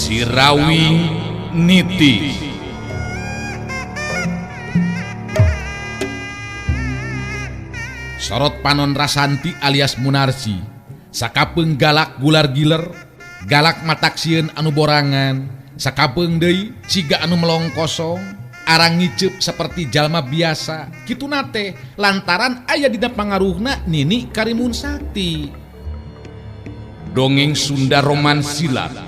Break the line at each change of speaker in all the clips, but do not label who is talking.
Sirawing Niti. Sorot panon Rasanti alias Munarsi sakapeung galak gular giler, galak matak sieun anu borangan, sakapeung deui siga anu melong kosong, arang ngiceup seperti jalma biasa. Kituna teh lantaran aya dina pangaruhna Nini Karimun Sakti. Dongeng Sunda Roman Silat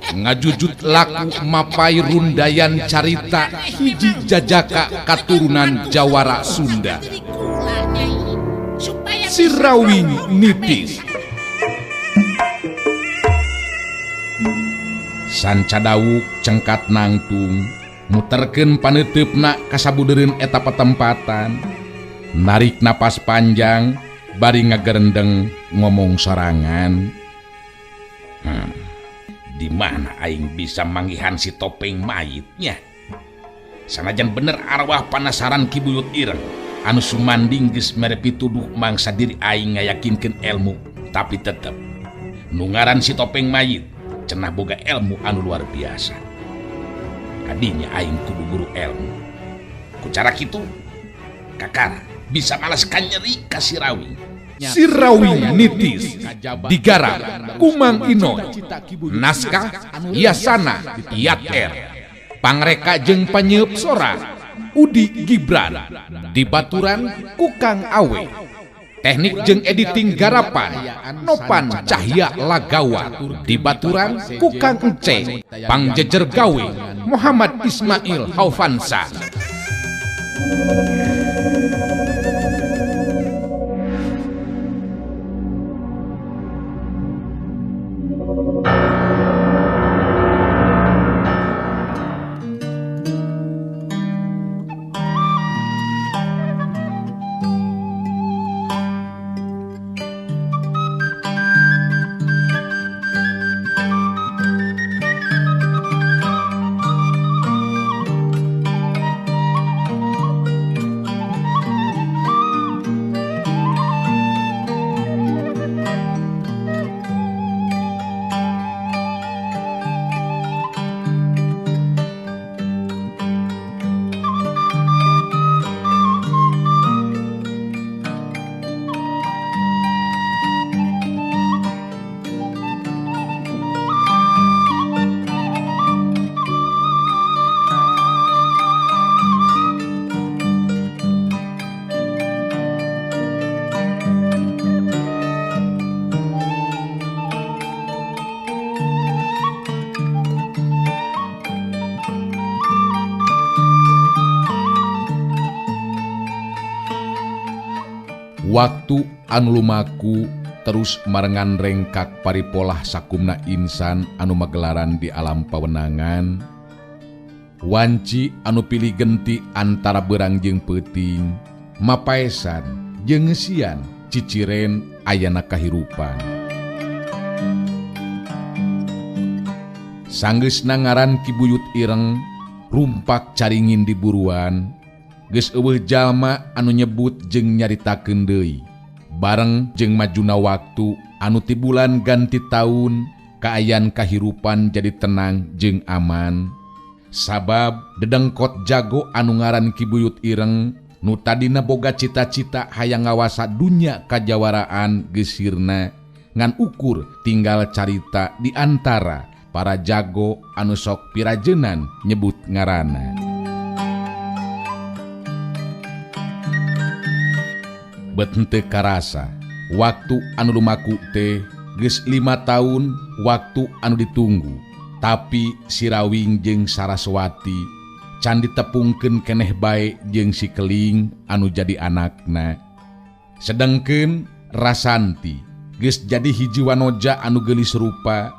ngajujut laku mapai rundayan carita hiji jajaka katurunan Jawara Sunda. Sirawing Nitis. Sanca dawuk cengkat nangtung muterkeun paneuteup kasabudereun eta patempatan, narik napas panjang bari ngagerendeng ngomong sorangan. Di mana aing bisa manggihan si topeng mayitnya? Sanajan bener arwah panasaran Ki Buyut Ireng anu sumanding geus mere pituduh mangsa diri aing ngayakinkeun ilmu, tapi tetep nu ngaran si topeng mayit cenah boga ilmu anu luar biasa. Kadinya aing kudu guru ilmu. Ku cara kitu kakara bisa malaskan nyeri ka Sirawing. Sirawing Nitis digarap Kumang Inoy, naskah Yasana Yat R, pangreka jeung panyeup sora Udi Gibran, dibaturan Kukang Awe, teknik jeung editing garapan Nopan Cahya Lagawa, dibaturan Kukang Ence, pangjejer gawe Muhammad Ismail Haufansa. Waktu anu lumaku terus marengan rengkak paripolah sakumna insan anu magelaran di alam pawenangan. Wanci anu pilih genti antara berang jeung peuting, mapaesan jeung ngeusian ciciren ayana kahirupan. Sanggeusna ngaran Ki Buyut Ireng rumpak caringin di buruan. Geus eueuh jalma anu nyebut jeung nyaritakeun deui. Bareng jeung majuna waktu anu ti bulan ganti taun, kaayaan kahirupan jadi tenang jeung aman. Sabab dedengkot jago anu ngaran Ki Buyut Ireng nu tadina boga cita-cita hayang ngawasa dunya kajawaraan geus sirna, ngan ukur tinggal carita di antara para jago anu sok pirajenan nyebut ngaranna. Bet henteu karasa waktu anu lumaku teh geus 5 tahun waktu anu ditunggu, tapi Sirawing jeung Saraswati can ditepungkeun keneh bae jeung si Keling anu jadi anakna. Sedengkeun Rasanti geus jadi hiji wanoja anu geulis rupa,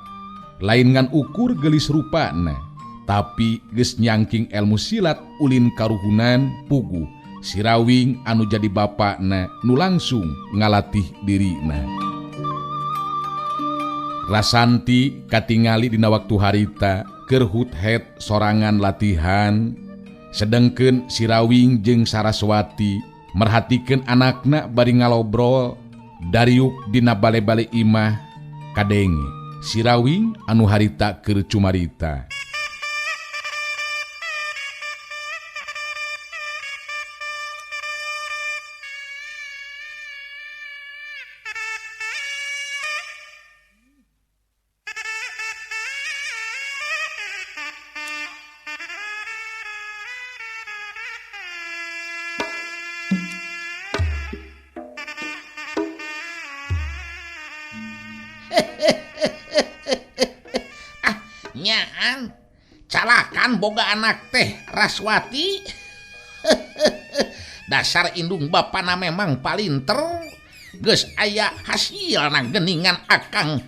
lain ngan ukur geulis rupana, tapi geus nyangking ilmu silat ulin karuhunan puguh Sirawing anu jadi bapakna nu langsung ngalatih dirina. Rasanti katingali dina waktu harita keur hut-het sorangan latihan, sedengkeun Sirawing jeung Saraswati merhatikeun anakna bari ngalobrol dariuk dina bale-bale imah kadenge. Sirawing anu harita keur cumarita.
Nyaan calakan boga anak teh Raswati. Dasar indung bapana memang palinter. Geus aya hasilna geningan akang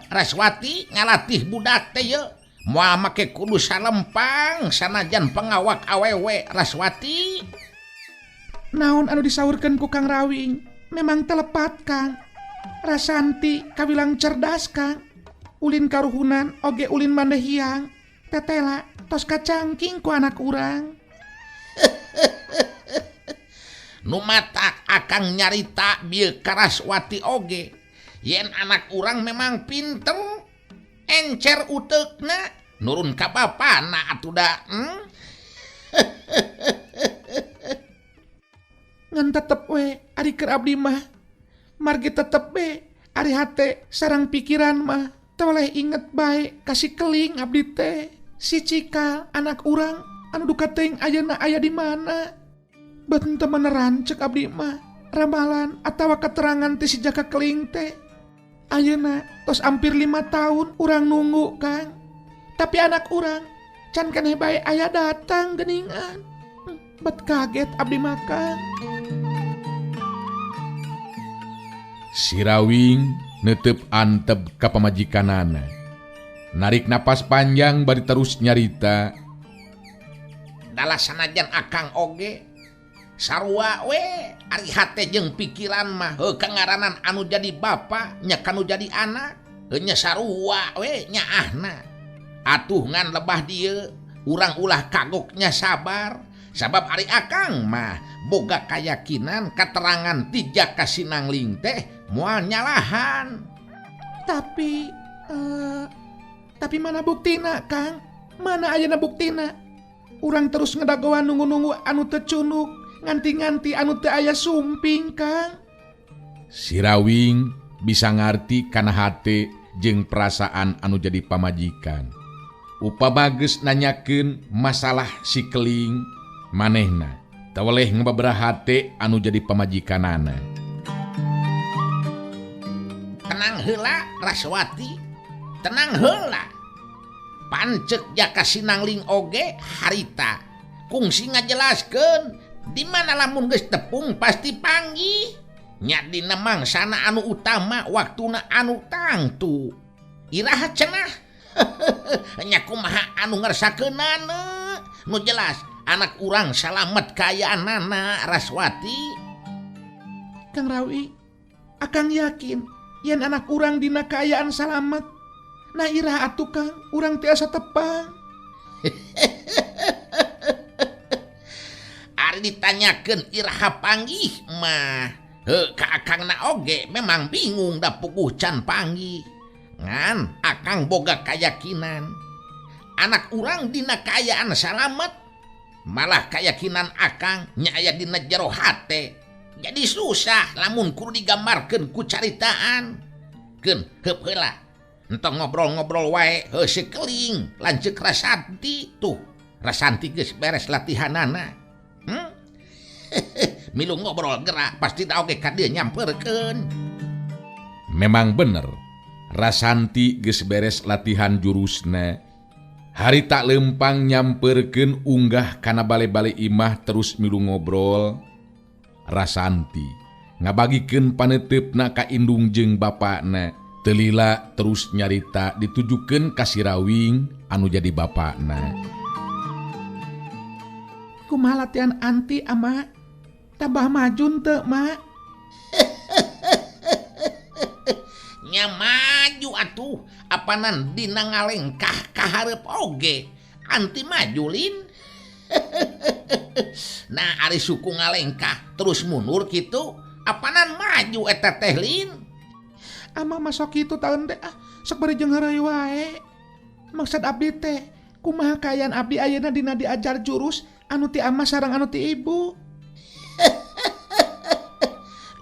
Raswati ngalatih budak teh ye. Moal make kudu salempang sanajan pengawak awewe Raswati.
Naon anu disaurkeun ku Kang Rawing memang telepat Kang. Rasanti kawilang cerdas Kang. Ulin karuhunan oge ulin mandehiang tetela tos kacangking ku anak urang.
Nu matak akang nyarita bieu ka Raswati oge yen anak urang memang pinter encer uteukna nurun ka bapana atuh da.
Ngan tetep we ari keur abdi mah margi tetep we ari hate sareng pikiran mah toleh inget bae kasih keling abdi teh si Cika anak urang anu duka teuing ayeuna aya di mana. Bet teu meneran cek abdi mah ramalan atawa keterangan ti si Jaka Keling teh. Ayeuna tos hampir 5 tahun urang nunggu Kang, tapi anak urang can keneh bae aya datang geuningan. Bet kaget abdi mah Kang.
Sirawing netep antep ka pamajikanana. Narik napas panjang bari terus nyarita.
Dalah sanajan akang oge sarua we ari hate jeung pikiran mah heuh kangaranan anu jadi bapa nya kanu jadi anak heuh nya sarua we nyaahna. Atuh ngan lebah dieu urang ulah kagoknya sabar sabab ari akang mah boga kayakinan katerangan ti Jaka Sinangling teh moal nyalahan.
Tapi mana buktina Kang? Mana ayeuna buktina? Urang terus ngedagoan nunggu-nunggu anu teu cunuk, nganti-nganti anu teu aya sumping Kang.
Sirawing bisa ngarti kana hate jeung perasaan anu jadi pamajikan. Upama geus nanyakeun masalah si Keling manehna taweleh ngababaraha hate anu jadi pamajikanana.
Tenang heula Raswati, tenang heula. Pancek Jaka Sinangling oge harita kungsi ngajelaskeun di mana lamun geus tepung pasti panggih. Nya dina mangsana anu utama waktuna anu tangtu. Iraha cenah. Nya kumaha anu ngersakeunana. Nu jelas anak urang salamet kaayaanana Raswati.
Kang Rawi, akang yakin yen anak urang dina kaayaan salamet. Nah iraha atuh Kang, urang tiasa tepang.
Ari ditanyakeun iraha panggih mah heuh ka akangna oge memang bingung da puguh can panggih. Ngan akang boga kayakinan anak urang dina kaayaan salamet. Malah kayakinan akang nya aya dina jero hate. Jadi susah lamun kudu digambarkeun ku caritaan. Keun heup heula. Entong ngobrol-ngobrol wae heuh si Keling lanceuk Rasanti tuh. Rasanti geus beres latihanana. Milu ngobrol gerak pasti da oge ka dieu nyamperkeun.
Memang bener Rasanti geus beres latihan jurusna. Hari tak lempang nyamperkeun unggah kana bale-bale imah terus milu ngobrol. Rasanti ngabagikeun paneuteup-na ka indung jeung bapakna. Telila terus nyarita ditujukeun ka Sirawing anu jadi bapakna.
Kumaha latihan anti ama tambah maju teu mak?
Nya maju atuh apanan dina ngalengkah ka hareup oge anti maju lin. Nah ari suku ngalengkah terus mundur kitu apanan maju eta teh lin.
Ama masok kitu taeun teh ah sok bari jeung heureuy wae. Maksud abdi teh kumaha kaayaan abdi ayeuna dina diajar jurus anu ti ama sareng anu ti ibu.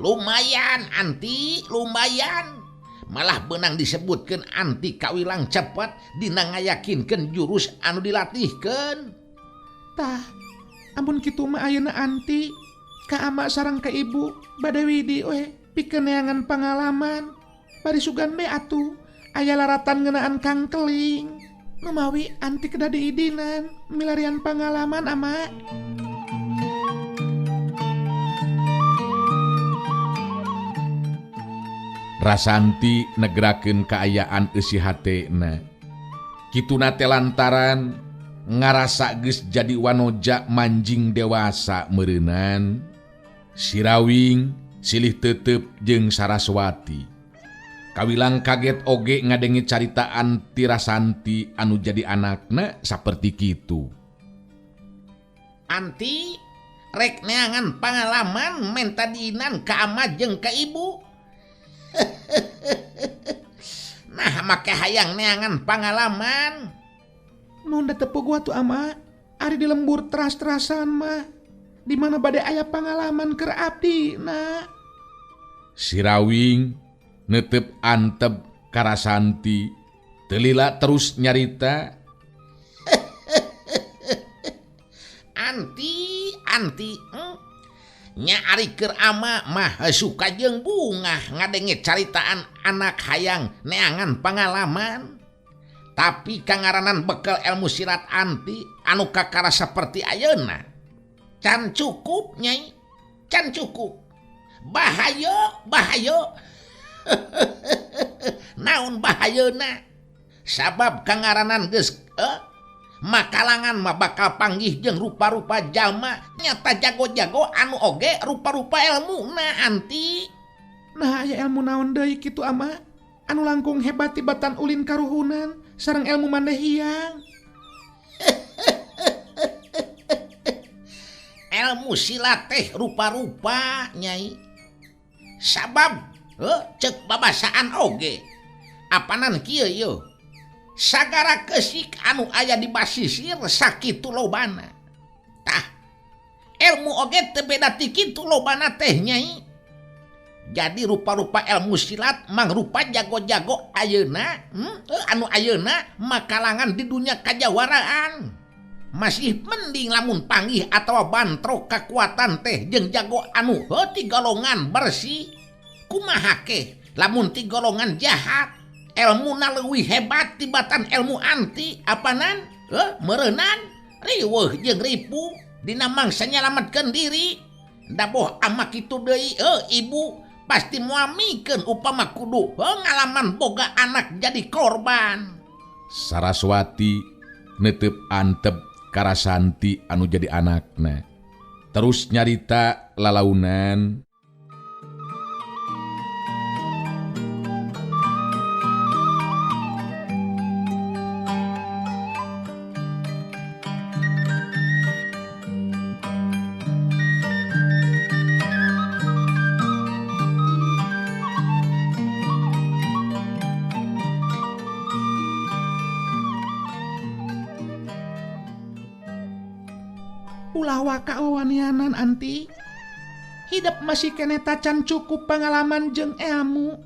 Lumayan anti, lumayan. Malah benang disebutkeun anti kawilang cepet dina ngayakinkeun jurus anu dilatihkeun.
Tah, amun kitu mah ayeuna anti ka ama sareng ka ibu bade widi we pikeun neangan pangalaman. Bari sugan be atuh aya laratan ngeunaan kangkeling. Numawi anti kedah diidinan milarian pangalaman ama.
Rasanti negrakeun kaayaan eusi hatena. Kituna teh lantaran ngarasa geus jadi wanoja manjing dewasa meureunan. Sirawing silih tetep jeung Saraswati. Kawilang kaget oge ngadenge caritaan ti Rasanti anu jadi anakna saperti kitu.
Anti rek neangan pangalaman menta diinan ka ama jeung ka ibu. Nah make hayang neangan pangalaman.
Mun da teu puguh atuh ama, ari di lembur teras-terasan mah. Di mana bade aya pangalaman keur abdi na.
Sirawing netep antep ka Rasanti, teu lila terus nyarita.
Anti, anti, Nya ari keur ama mah suka jeung bungah ngadenge caritaan anak hayang neangan pangalaman. Tapi kangaranan bekel ilmu silat anti anu kakara saperti ayeuna. Can cukup nyai, can cukup. Bahayo, bahayo. Naon bahayona? Sabab kangaranan geus makalangan mah bakal panggih jeung rupa-rupa jalma nyata jago-jago anu oge rupa-rupa ilmuna anti.
Nah aya ilmu naon deui kitu ama? Anu langkung hebat tibatan ulin karuhunan sareng ilmu mandehiang.
Ilmu silat teh rupa-rupa nyai. Sabab cek babasaan oge. Apanan kieu yeuh? Sagara kesik anu aya di basisir sakitu lobana. Tah, ilmu oge teu beda ti kitu lobana teh nyai. Jadi rupa-rupa ilmu silat mangrupa jago-jago ayeuna, anu ayeuna makalangan di dunia kajawaraan. Masih mending lamun panggih atawa bantrok kekuatan teh jeung jago anu heuh ti golongan bersih. Kumaha keh lamun ti golongan jahat, elmuna leuwih hebat tibatan ilmu anti apanan meureunan riweuh jeung ripu dina mangsa nyalametkeun diri. Daboh ama kitu deui ibu pasti moal mikeun upama kudu ngalaman boga anak jadi korban.
Saraswati netep antep ka Rasanti anu jadi anakna. Terus nyarita lalaunan.
Ulah waka wawanianan anti. Hidup masih keneh tacan cukup pengalaman jeung ilmu.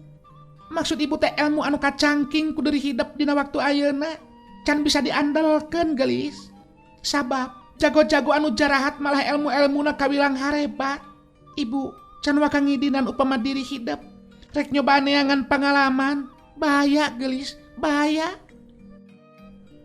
Maksud ibu teh ilmu anu kacangking ku diri hidup dina waktu ayeuna can bisa diandalkeun gelis. Sabab jago-jago anu jarahat malah ilmu-ilmuna kawilang harebat. Ibu can waka ngidinan upama diri hidup rek nyoba neangan pengalaman bahaya gelis, bahaya.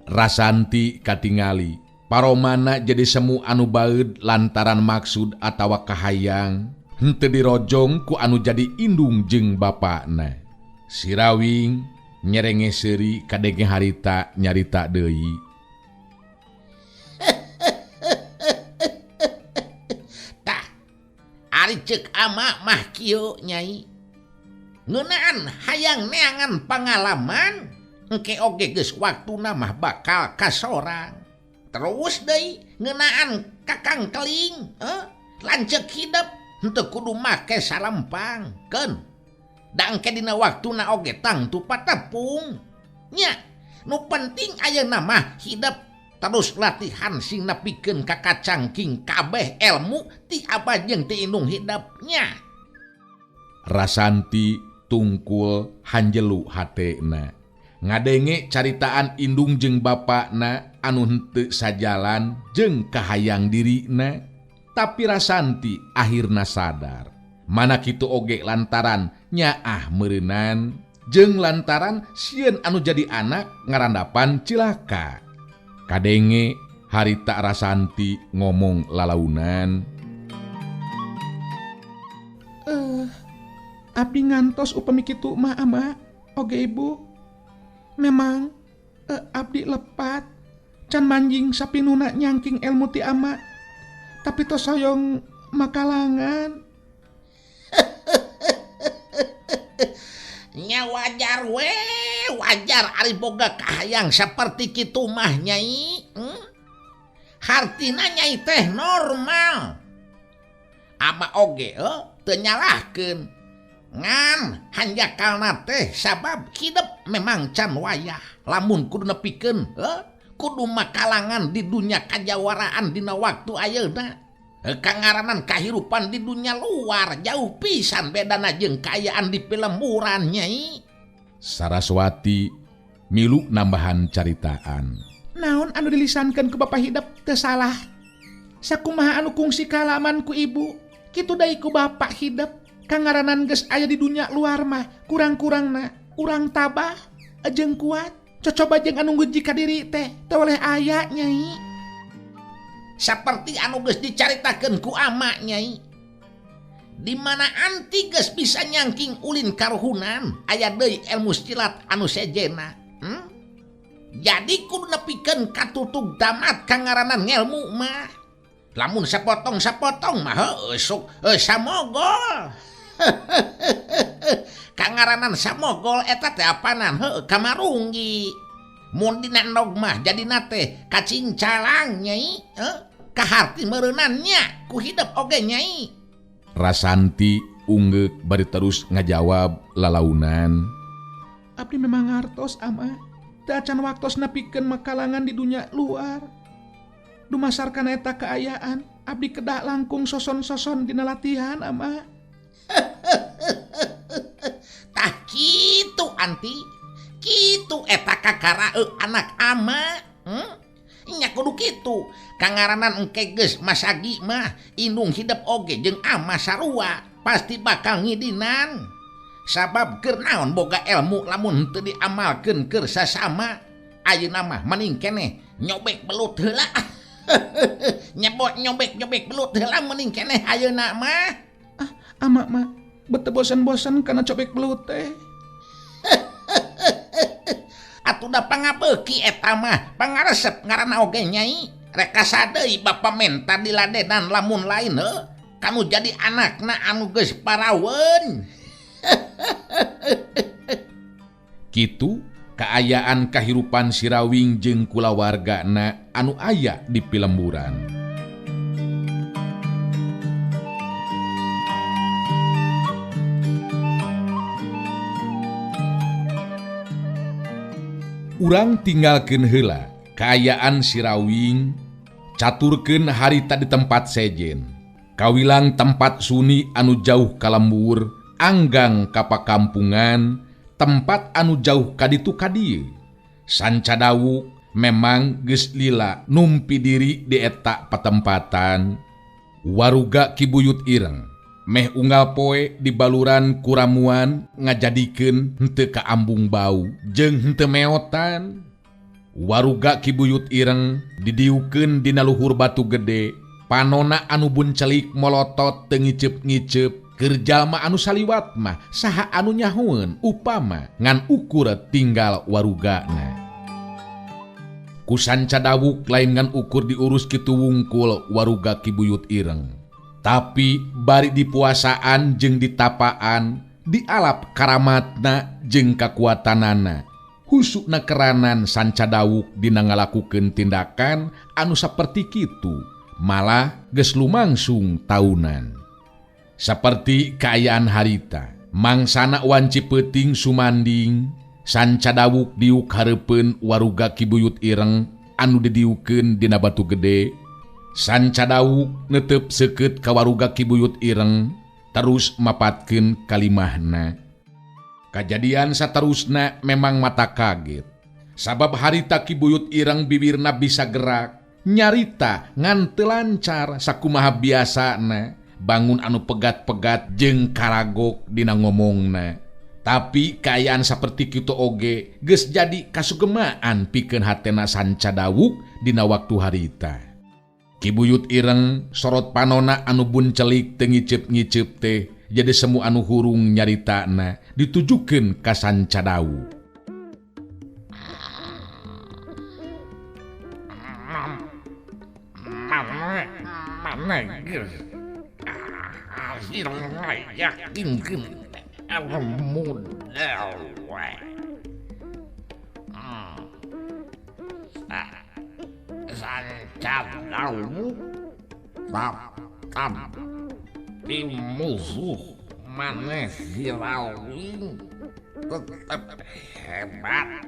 Rasanti katingali paromana jadi semu anu baeud lantaran maksud atawa kahayang henteu dirojong ku anu jadi indung jeung bapakna. Sirawing nyerenge seuri kadenge harita nyarita deui.
Tah, ari ceuk ama mah kieu nyai. Ngeunaan hayang neangan pangalaman engke oge geus waktuna mah bakal kasorang. Terus deui ngeunaan kakang keling, lanceuk hidup henteu kudu make salempang keun. Da engke dina waktuna oge tangtu patepung. Nya, nu penting ayeuna mah hidep terus latihan sing nepikeun ka kacangking kabeh ilmu ti abah jeung ti indung hidepnya.
Rasanti tungkul hanjelu hatena. Ngadenge caritaan indung jeung bapakna anu henteu sajalan jeung kahayang dirina, tapi Rasanti akhirna sadar. Mana kitu oge lantaran nyaah meureunan jeung lantaran sieun anu jadi anak ngarandapan cilaka. Kadenge harita Rasanti ngomong lalaunan.
Abdi ngantos upami kitu mah ama oge ibu. Memang abdi lepat can manjing sapinuna nyangking ilmu ti ama, tapi tos hoyong makalangan.
Nya wajar we, wajar ari boga kahayang saperti kitu mah nyai. Hartina nyai teh normal. Ama oge teu nyalahkeun. Ngan hanjakalna teh sabab hidep memang can wayah. Lamun kudu nepikeun kudu makalangan di dunya kajawaraan dina waktu ayeuna. Kangaranan kahirupan di dunia luar jauh pisan bedana jeung kaayaan di pilemburan nyai.
Saraswati milu nambahan caritaan.
Naon anu dilisankeun ku Bapak hidep teu salah. Sakumaha anu kungsi kalaman ku ibu, kitu deui ku Bapak hidep. Kangaranan geus aya di dunia luar mah kurang-kurangna urang tabah jeung kuat. Cocoba jeung anu nguji ka diri teh teu oleh aya nyai.
Saperti anu geus dicaritakeun ku ama nyai. Di mana anti geus bisa nyangking ulin karuhunan, aya deui ilmu silat anu sejena. Jadi kudu nepikeun katutug tamat kangaranan ngelmu mah. Lamun sapotong-sapotong mah heueuh sok samogol. Kangaranan samogol eta teh apanan heueuh kamarunggi. Mun dina endog mah jadina teh kacincalang nyai. Kaharti meureunan nya ku hidep oge nyai.
Rasanti unggeuk bari terus ngajawab lalaunan.
Abdi memang ngartos ama, teu acan waktos nepikeun makalangan di dunia luar. Dumasarkan eta kaayaan, abdi kedah langkung soson-soson dina latihan ama.
Tah kitu anti, kitu eta kakara anak ama. Nya kudu kitu. Kangaranan engke geus masagi mah indung hidep oge jeung ama sarua pasti bakal ngidinan. Sabab keur naon boga ilmu lamun henteu diamalkeun keur sasama. Ayeuna mah mending keneh nyobek belut heula. Nyebot nyobek belut heula mending keneh ayeuna mah.
Ah, ama mah bete bosan-bosan kana cobek belut teh.
Atuh da pangabeuki eta mah pangaresep ngaranna oge nyai. Rekasa deui bapa menta diladenan lamun lain heuh kanu jadi anakna anu geus paraweun.
Kitu kaayaan kahirupan Sirawing jeung kulawargana anu aya di pilemburan. Urang tinggalkeun heula kaayaan Sirawing, caturkeun harita di tempat sejen. Kawilang tempat suni anu jauh ka lembur, anggang ka pakampungan, tempat anu jauh ka ditu ka dieu. Sanca dawuk memang geus lila numpi diri di eta patempatan. Waruga Ki Buyut Ireng meh unggal poe di baluran kuramuan ngajadikeun henteu kaambung bau jeung henteu meotan. Waruga Ki Buyut Ireng didiukeun dina luhur batu gede, panona anu buncelik molotot teu ngiceup-ngiceup. Keur jalma anu saliwat mah saha anu nyahoeun upama ngan ukur tinggal warugana. Ku sanca dawuk lain ngan ukur diurus kitu wungkul waruga Ki Buyut Ireng. Tapi bari dipuasaan jeung ditapaan, dialap karamatna jeung kakuatanana. Husukna keranan sanca dawuk dina ngalakukeun tindakan anu saperti kitu, malah geus lumangsung taunan. Saperti kaayaan harita, Mangsana wanci peuting sumanding sanca dawuk diuk hareupeun waruga Ki Buyut Ireng anu didiukeun dina batu gede. Sanca dawuk netep seukeut ka waruga Ki Buyut Ireng terus mapatkeun kalimahna. Kajadian saterusna memang mata kaget. Sabab harita Ki Buyut Ireng bibirna bisa gerak, nyarita ngan teu lancar sakumaha biasana, bangun anu pegat-pegat jeung karagok dina ngomongna. Tapi kaayaan saperti kitu oge geus jadi kasugemaan pikeun hatena sanca dawuk dina waktu harita. Ki Buyut Ireng sorot panona anu buncelik teu ngiceup-ngiceup teh jadi semu anu hurung nyaritana ditujukeun ka sanca dawuk.
Tapi musuh maneh si Rawing tetep hebat,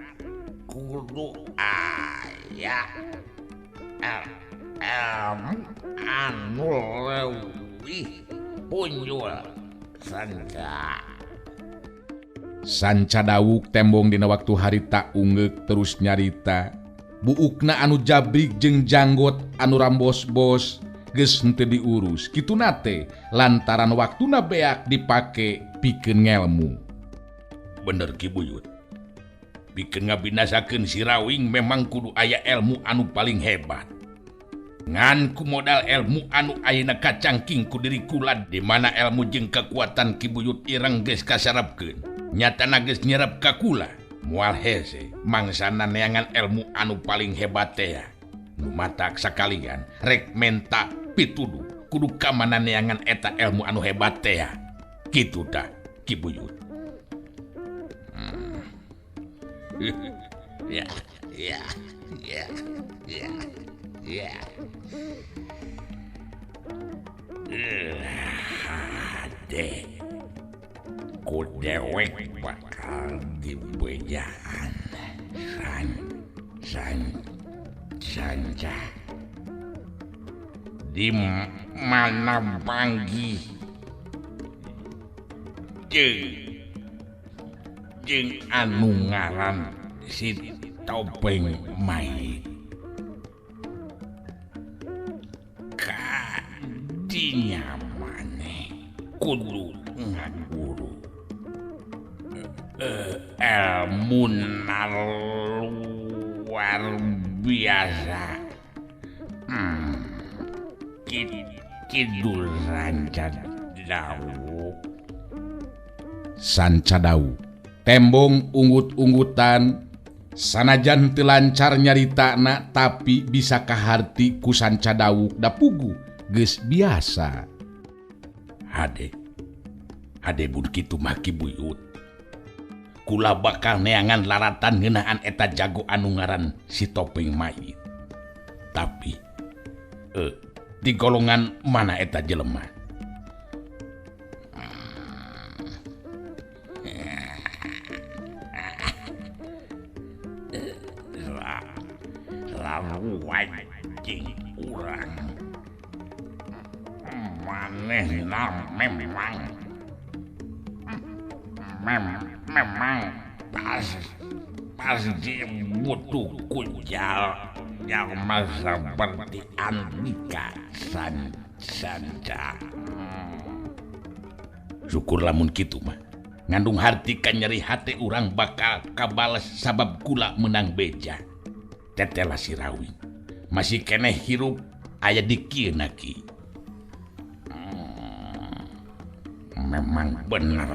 kudu aya anu leuwih punjul sanca.
Sanca dawuk tembong dina waktu harita ungeuk terus nyarita. Buukna anu jabrik jeung janggot anu rambos-bos geus henteu diurus. Kituna teh lantaran waktuna beak dipake pikeun ngelmu.
Bener Ki Buyut. Pikeun ngabinasakeun si Rawing memang kudu aya ilmu anu paling hebat. Ngan ku modal ilmu anu ayeuna kacangking ku diri kula di mana ilmu jeung kekuatan Ki Buyut Ireng geus kasarepkeun. Nyatana geus nyerep ka kula. Moal hese mangsana neangan ilmu anu paling hebat teh. Nu matak sakalian rek menta pituduh kudu ka mana neangan eta ilmu anu hebat teh. Kitu tah Ki Buyut. Ya ya ya ya ya. Ade ku dewek bakal dibejaan san san sanca di mana panggih jeung anu ngaran si topeng mayit kadinya maneh kudu ngaguru ilmu luar biasa. Kidul sanca dawuk.
Sanca dawuk tembong unggut-unggutan sanajan teu lancar nyaritana tapi bisa kaharti ku sanca dawuk da puguh geus biasa.
Hade hade bun kitu mah Ki Buyut. Kula bakal neangan laratan ngeunaan eta jago anu ngaran si topeng mayit. Tapi di golongan mana eta jelema? Lalu urang manehna memang pasti butuh kujal jalma seperti Andika sanca. Syukur lamun kitu mah ngandung harti ka nyeri hate urang bakal kabales sabab kula menang beja. Tetela si Rawing masih keneh hirup aya di kieu na ki. Memang bener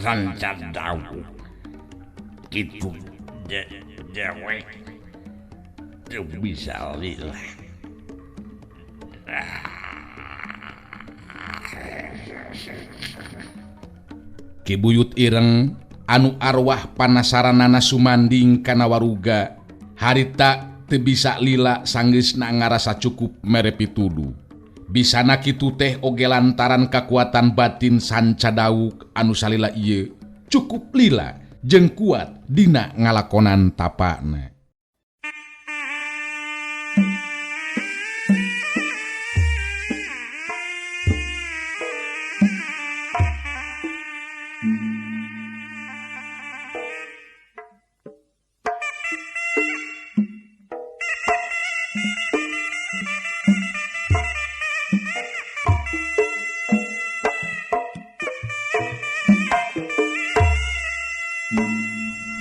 sanca dawuk kitu dewek teu bisa lila.
Ki Buyut Ireng anu arwah panasaranana sumanding kana waruga harita teu bisa lila sanggeusna ngarasa cukup mere pituduh. Bisana kitu teh oge lantaran kakuatan batin Sanca Dawuk anu salila ieu cukup lila jeung kuat dina ngalakonan tapana.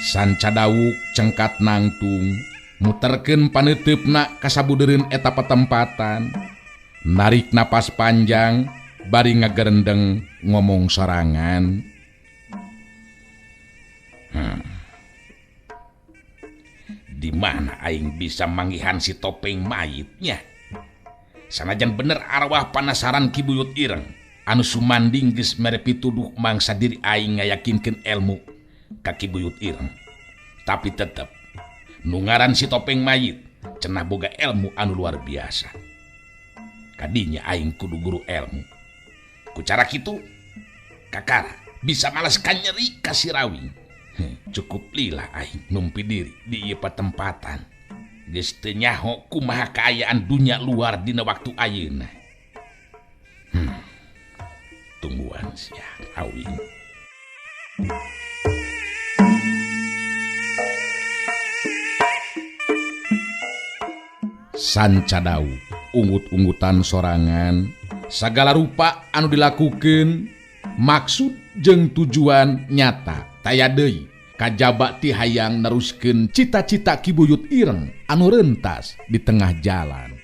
Sanca Dawuk cengkat nangtung muterkeun paneuteup ka sabudeureun eta patempatan, narik napas panjang bari ngagerendeng ngomong sorangan. Di mana aing bisa manggihan si topeng mayitnya? Sanajan bener arwah panasaran Ki Buyut Ireng anu sumanding geus mere pituduh mangsa diri aing ngayakinkeun ilmu ka Ki Buyut Ireng, tapi tetep nu ngaran si topeng mayit cenah boga ilmu anu luar biasa. Kadinya aing kudu guru ilmu. Ku cara kitu kakara bisa malas kanyeri ka si Rawing. Cukup lila aing numpi diri di ieu patempatan. Geus teu nyaho kumaha kaayaan dunya luar dina waktu ayeuna. Tungguan sia Rawing. Sanca Dawuk unggut-unggutan sorangan, sagala rupa anu dilakukeun maksud jeung tujuan nyata taya deui kajaba ti hayang neruskeun cita-cita Ki Buyut Ireng anu rentas di tengah jalan.